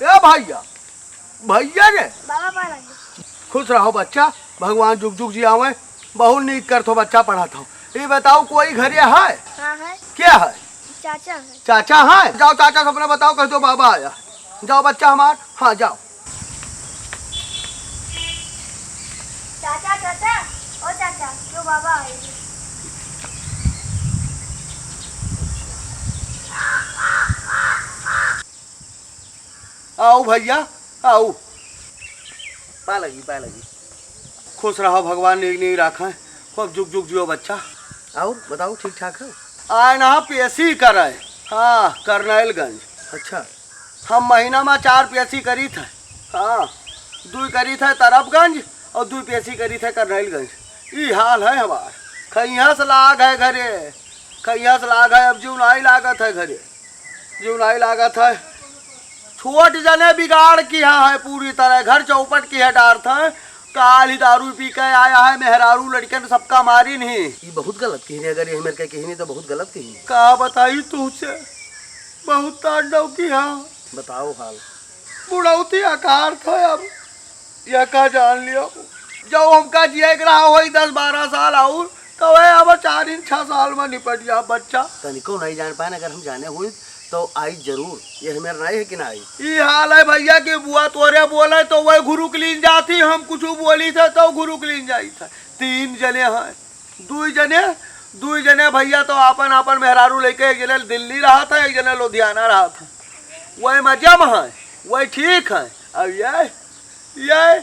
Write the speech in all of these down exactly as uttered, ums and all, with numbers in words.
ए भैया, भैया रे। बाबा पाँव लागी। खुश रहो बच्चा, भगवान जुग जुग जियावे। बहुत नीक करत हो बच्चा, पढ़त हो। ई बताओ, कोई घरे है? हाँ है। क्या है? चाचा है। चाचा है? जाओ चाचा से अपना बताओ, कह दो बाबा आया। जाओ बच्चा हमार, हाँ जाओ। चाचा, चाचा, ओ चाचा, यो बाबा आए। आओ भैया, आओ। पाँव लागी, पाँव लागी। खुश रहो, भगवान नीक नीक राखे, खूब जुग जुग जियो बच्चा। और बताओ, ठीक ठाक है? आए ना पेशी करे, हाँ, करनैलगंज। अच्छा। हम महीना मा चार पेशी करीत है, हाँ, दुई करीत है तरफगंज और दुई पेशी करीत है करनैलगंज। ई हाल है हमार, खइया से लाग है घरे, खइया से लाग है, अब जीव नाई लागत है घरे। जीव नाई लागत है। छोट जने बिगाड़ किहा है पूरी तरह, घर चौपट किहे डारत है। काल ही दारू पी के आया है, मेहरारू लड़कन सबका मारिन ही। ई बहुत गलत किहिन, अगर यही मेर के किहिन तो बहुत गलत किहिन। का बताई तुझसे, बहुत तांडव किहा। बताओ हाल। बुढ़ौती अकार्थ है अब। यह का जान लियो, जब हमका जिए के रहा होई दस बारह साल और, तो वह अब चार इन छह साल में निपट जा बच्चा। तनिको नहीं जान पाए, अगर हम जाने हुई तो आई जरूर, ये हमें नहीं है कि ना आई। ई हाल है भैया कि बुआ तोरे बोले तो वह घुरुक लीन जाती, हम कुछ बोली थे तो घुरुक लीन जाई थे। तीन जने हैं, दुई जने, दुई जने भैया तो आपन आपन मेहरारू लेके एक जने दिल्ली रहत है, एक जने लुधियाना रहत है। वही मजा में है, वही ठीक है। अब ये, ये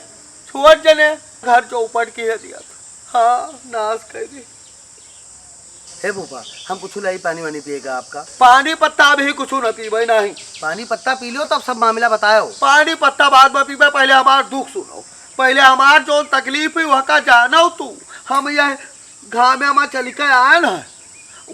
छोट जने घर चौपट किहे दिया था। हाँ, नाश कर दी। हे फूफा, हम कुछ लाई पानी वानी पिएगा आपका? पानी पत्ता अभी कुछ न पीबे नहीं। पानी पत्ता पी लियो तब सब मामला बतायो। पानी पत्ता बाद में पीबे, पहले हमार दुख सुनो, पहले हमार जो तकलीफ है वह का जानो तू। हम यह घामे मा चलि के आएन है,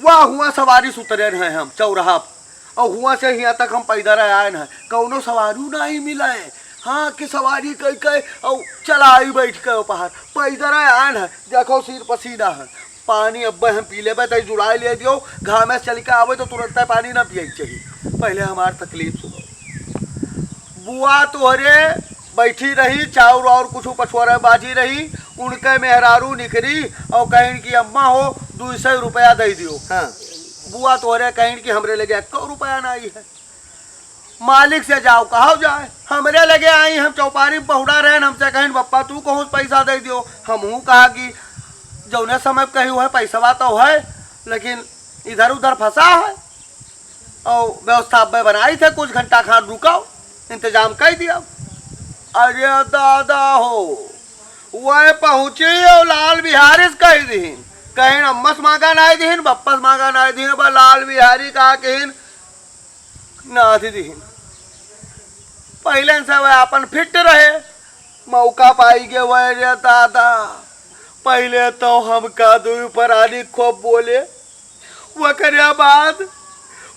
वह हुआँ सवारी से उतरेन है हम चौराहा पर, और हुआँ से हियाँ तक हम पैदर आएन है, कौनो सवारी नहीं मिले। हाँ, कि सवारी कई के और चला आई बैठ के पहाड़, पैदर आएन है। देखो, सिर पसीना है, पानी अब्बे हम पी लेबे, तई जुड़ाई ले दियो, घामे से चलि के आवे तो तुरंत पानी ना पिए चाहिए। पहले हमार तकलीफ सुनो। बुआ तोहरे बैठी रही, चाउर और कुछ पछुआरे बाजी रही, उनके मेहरारू निकरी और कहिन कि अम्मा हो, दुई सौ रुपया दे दियो। हाँ। बुआ तोहरे कहिन कि हमरे लगे एको रुपया नहीं है। मालिक से जाओ, कहो जाए, हमरे लगे आई, हम चौपारी पहुड़ा रहन, हमसे कहिन, "बप्पा, तू कहूँ से पैसा दे दियो।" हमहूँ कहा कि जौने समय कही हुए पैसवा तो है, लेकिन इधर उधर फंसा है। और व्यवस्था अब बनाई थे, कुछ घंटा खान रुकाओ, इंतजाम कर दिया। अरे दादा हो, वह पहुँची और लाल बिहारी से कह दीन, कहीं अम्मस मांगा नाई दीन, बप्पस मांगा नाई दीन, बस लाल बिहारी का कहिन नाथ दीन। पहले से वह अपन फिट रहे, मौका पाई गए वह। रे दादा, पहले तो हमका दुई परानी खूब बोले, वकरे बाद,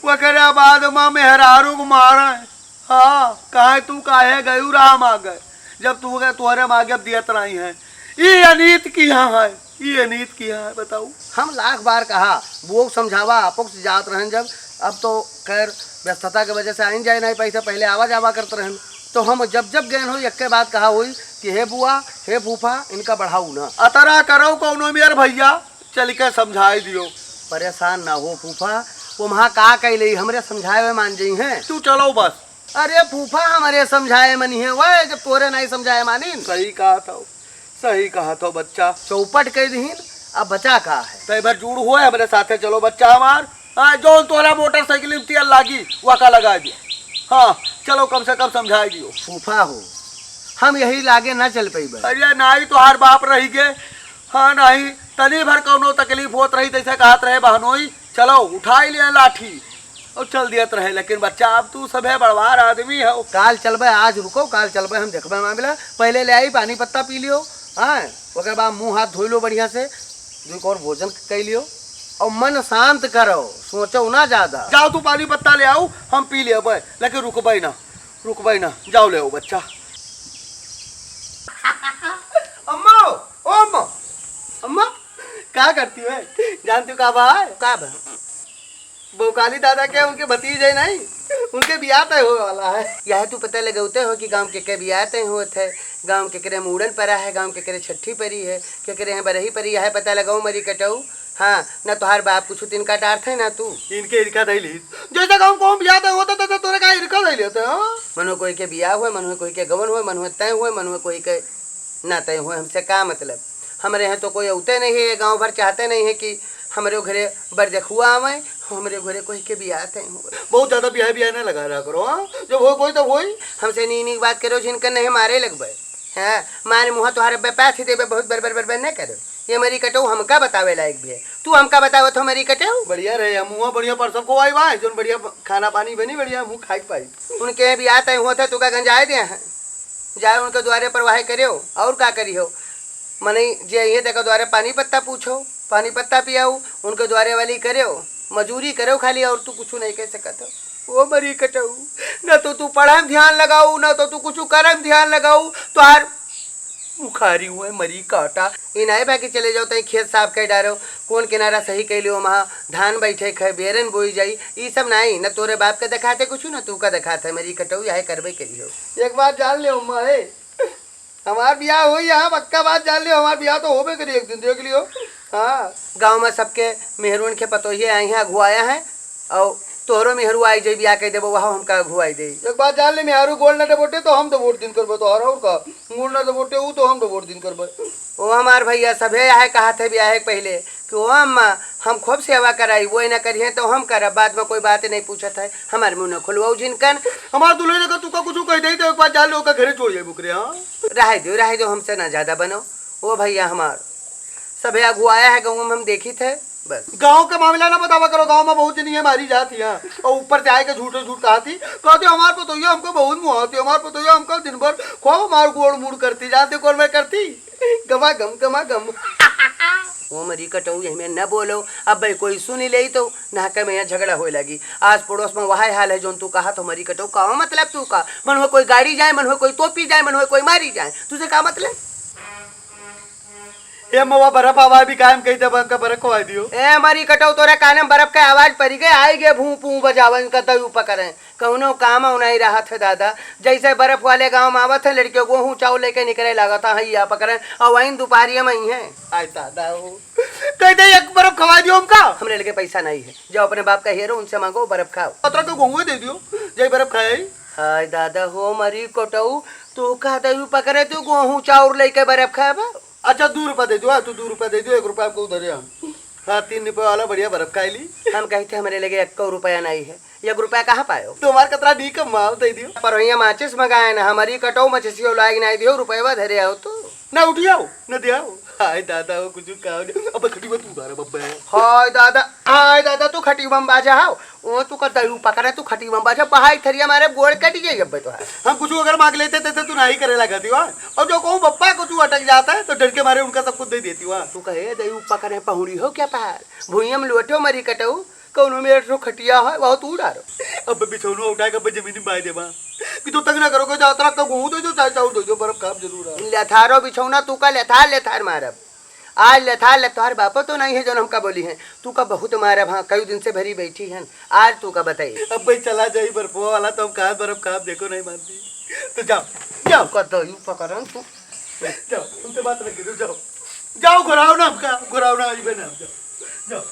वकरे बाद माँ मेहरारू को मारे। हाँ, कहे तू काहे गयू राम आगे, जब तू गए तोहरे मागे अब दियत नहीं है। ई अनीत किहा है, ई अनीत किहा है, बताऊ। हम लाख बार कहा, बुआ को समझावा, आपो से जात रहन जब, अब तो खैर व्यस्तता के वजह से आइन जाए नहीं पैसे, पहले आवा जावा करत रहन, तो हम जब जब गए हो, यक्के बात कहा हुई कि हे बुआ, हे फूफा, इनका बढ़ाऊ ना। अतरा करो कौनो मेर भैया, चल के समझाई दियो। परेशान ना हो फूफा, वो वहाँ का कैले, हमरे समझाए में मान जाई हैं। तू चलो बस। अरे फूफा, हमरे समझाए मनी है वह, जब तोरे नहीं समझाए मानिन। सही कहा था, सही कहा था बच्चा। चौपट कह दीन, अब बचा का है? तो एक बार जुड़ हुए हमरे साथे, चलो बच्चा हमार। हाँ, जौन तोहरा मोटरसाइकिल में तेल लागी, वका लगा दियो। हाँ, चलो कम से कम समझाई दियो। फूफा हो, हम यही लागे ना चल पइबे। अरे नाई, तोहार बाप रही गे। हाँ, नहीं, तनी भर कौनो तकलीफ होत रही, जैसे कहत रहे बहनोई, "चलो, उठाई लिया लाठी," और चल दियत रहे। लेकिन बच्चा, अब तू सभे बड़वार आदमी हो। काल चलबे, आज रुको, काल चलबे, हम देखबे मामला। पहले ले आई, पानी पत्ता पी लियो, हाँ, ओकर बाद मुँह हाथ धोई लो बढ़िया से, दुई कौर भोजन कई लियो और मन शांत करो, सोचो ना ज्यादा। जाओ तू पानी पत्ता ले आओ, हम पी लेबे, लेकिन रुकबे ना, रुकबे ना, जाओ ले आओ बच्चा। अम्मा, ओ अम्मा, अम्मा, का करती है? जानती हो का बा? का बा? बहुकाली दादा के उनके भतीजे नहीं, उनके बियाह तय होए वाला है। यह तू पता लगौते हो कि गाँव के के बियाह तय होत है, गाँव के केकरे मूड़न परा है, गाँव के केकरे छठी परी है, के केकरे हैं बरही परी, यह पता लगाओ मरी कटऊ। हाँ, ना तोहार बाप कुछ तिनका टारत है, ना तू। इनके इरका धइली। जैसे गाँव को हम बियाह तय होता था, तो तोरे का इरका धइली होते, हाँ? मनो कोई के बियाह हुए, मनो कोई के गवन हुए, मनो तय हुए, मनो कोई के ना तय हुए, हमसे का मतलब? हमरे यहाँ तो कोई औते नहीं है, ये गाँव भर चाहते नहीं है कि हमरे घरे बरजखुआ आवे, हमरे घरे कोई के बियाह तय हुए। बहुत ज्यादा बियाह बियाह ना लगा रहा करो, हाँ? जब होई कोई तब होई। हमसे नी नी बात करो, जिनका नहीं मारे लगबे। हाँ, मारे मुँह तोहरे बे पैथ ही देबे, बहुत बर बर बर बर न करो। ये मरी कटऊ हमका बतावे लायक भी है, तू हमका बतावत हो मरी कटऊ? बढ़िया रहे, हम मुँह बढ़िया परसब को आई बा, जोन बढ़िया खाना पानी बनी, बढ़िया मुँह खाए के पाई। उनके बियाह तय होत है, तू का गंजाए दे हैं? जाए उनके द्वारे पर वाहे करेओ, और का करियो? मनई जे अइहें तेका द्वारे पानी पत्ता पूछो, पानी पत्ता पियाओ, उनके द्वारे वाली करेओ, मजूरी करेओ खाली, और तू कुछ नहीं कह सकत हो। ओ मरी कटऊ, न तो तू पढ़म ध्यान लगाऊ, न तो तू कुछ करम ध्यान लगाऊ, तोहार मुखारी हुए मरी काटा। ई नाई बा कि चले जाओ तई खेत साफ कर डारो, कौन किनारा सही कैले हो, वहाँ धान बैठे खे, बेरन बोई जाई, ई सब नाई, न तोरे बाप के देखाते कुछ, न तू का देखाते, मरी कटऊ, यह करबे करियो। एक बात जान ले, अम्मा, हे, हमार बियाह होई, यहाँ पक्का बात जान लियो, हमार बियाह तो होबे करी एक दिन, देख लियो। हाँ, गाँव में सबके मेहरुन के पतोहिए आई हैं, अगुआया हैं, और तोहरो मेहरू आई जई बियाह कह देबो, वह हमका अगुआई दे। एक बात जान ले, मेहरू गोल न दबोटे तो हम दबोट दिन करबो तोहर, और का? गोल न दबोटे ऊ तो हम दबोट दिन करबो। ओ हमार भैया, सभे यह कहा थे बियाह के पहले कि ओ अम्मा, हम खूब सेवा कराई, वो ना करिए तो हम करब, बाद में कोई बात नहीं पूछत है, हमार मुँह न खुलवाऊ जिनकन। हमार दुल्हन अगर तू का कुछ कह दे तो एक बात जान ले, ओका घरे छोड़ जाए बुकरे, हाँ? रहे दो, रहे दो, हमसे ना ज्यादा बनो। ओ भैया हमार, सभे अगुआया है गाँव में, हम देखी थे, बस। गाँव का मामला ना बतावा करो, गाँव में बहुत जनी है मारी जात यहाँ, और ऊपर से आए के झूठो झूठ कहा थी, कहते हमार पतोहिया हमको बहुत मुहावती, हमार पतोहिया हमको दिन भर खूब हमार गोड़ मुड़ करती, जानते कौन मैं करती? गमा गम, गमा गम। ओ मरी कटऊ, यही में न बोलो, अब भाई कोई सुनी ले तो ना के में यहाँ झगड़ा होए लगी। आस पड़ोस में वही हाल है जोन तू कहा तो मरी कटऊ, का मतलब तू का? मन हो कोई गाड़ी जाए, मन हो कोई तोपी जाए, मन हो कोई मारी जाए, तुझे का मतलब? ए मवा बर्फ आवा भी कायम कही तब हमका बर्फ खवाई दियो। ए मरी कटऊ, तोरा काने में बर्फ के आवाज पड़ी गए, आई गए भू पू बजावे, इनका दयू पकड़े। कौनो काम नहीं रहत है दादा। जैसे बर्फ वाले गाँव में आवत है, लड़के गोहूँ चाउर लेके निकले लागत है, हैया पकड़े, और वहीं दोपहरिया में ही है। आय दादा हो, कह दे एक बर्फ खवा दियो हमका। हमरे लगे पैसा नहीं है, जाओ अपने बाप का हेरो, उनसे मांगो बर्फ खाओ। पतरा के गोहूँ दे दियो, जाई बर्फ खाए। हाय दादा हो मरी कटऊ, तू का दयू पकड़े, तू गोहूँ चाउर लेके बर्फ खाबा? अच्छा, दू रुपया दे दो, हाँ, तू दू रुपया दे दो, एक रुपया हमको उधर है। हाँ, तीन रुपया वाला बढ़िया बर्फ खाई ली। हम कहते हमरे लगे एक्को रुपया नहीं है, एक रुपया कहाँ पायो? तुम्हार कतरा नीक हम माल दे दियो। पर भैया माचिस मंगाए ना, हमारी कटऊ मचिसियो लायक नहीं दियो, रुपया धरे आओ तो। ना उठियाओ, ना दियाओ। हाय दादा हो, कुछ कहा नहीं। अब खटी में तू उधार बब्बे। हाय दादा, हाय दादा, तू खटी में बाजा हो। ओ, तू का दयू पकड़े, तू खटी में बाजा, बहाई थरिया मारे, गोड़ कट जाई अब्बे तोहार। हम कुछ अगर मांग लेते, ते, ते तू नहीं करे लगा दियो। और जो कहूँ बप्पा को तू अटक जाता है, तो डर के मारे उनका सब कुछ दे देती हूँ। तू कहे, "दयू पकड़े पहुड़ी हो क्या पहाड़? भुइयम लोटो मरी कटऊ, कौनो में एक ठो खटिया है, बहुत उड़ारो।" अब बिछौनो उठाए के अब जमीन में बाय देबा। कि तू तंग ना करो, कोई जातरा का गोहूँ दे दो, चाहे चाउर दे दो, बर्फ खाब जरूर है। लेथारो बिछौना, तू का लेथार, लेथार मारब। आज लेथार ले तोहार बापो तो नहीं है, जौन हमका बोली है। तू का बहुत मारब, हाँ, कई दिन से भरी बैठी है। आज तू का बताई। अब भाई चला जाई बर्फवा वाला, तो हम कहाँ बर्फ खाब, देखो नहीं मानती। तो जाओ, जाओ। कतई पकड़न तू। जाओ, तुमसे बात लग गई, तो जाओ। जाओ, घुराओ ना हमका, घुराओ ना, अइबे ना, जाओ, जाओ।